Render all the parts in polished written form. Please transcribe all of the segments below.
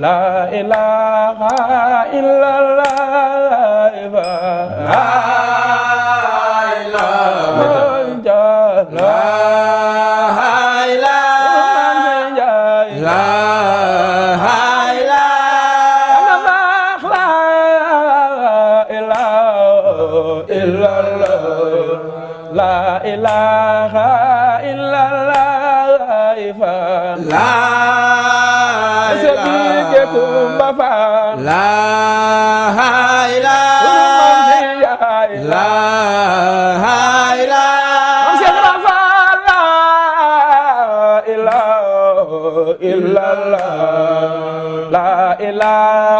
La ilaha illallah la ilaha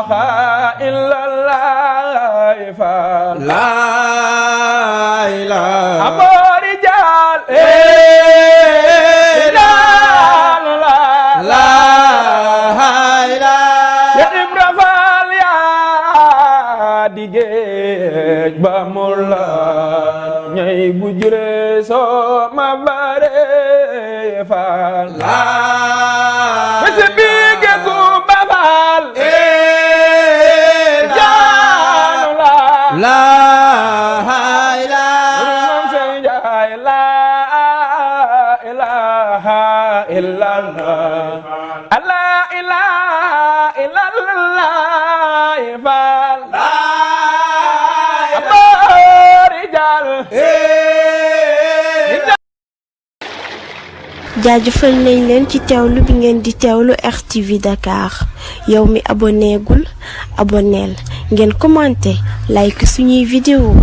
jaajëfal nañ leen ci teewlu bi ngeen di teewlu RTV Dakar yow mi abonné gul abonneel ngeen commenter like suñuy vidéo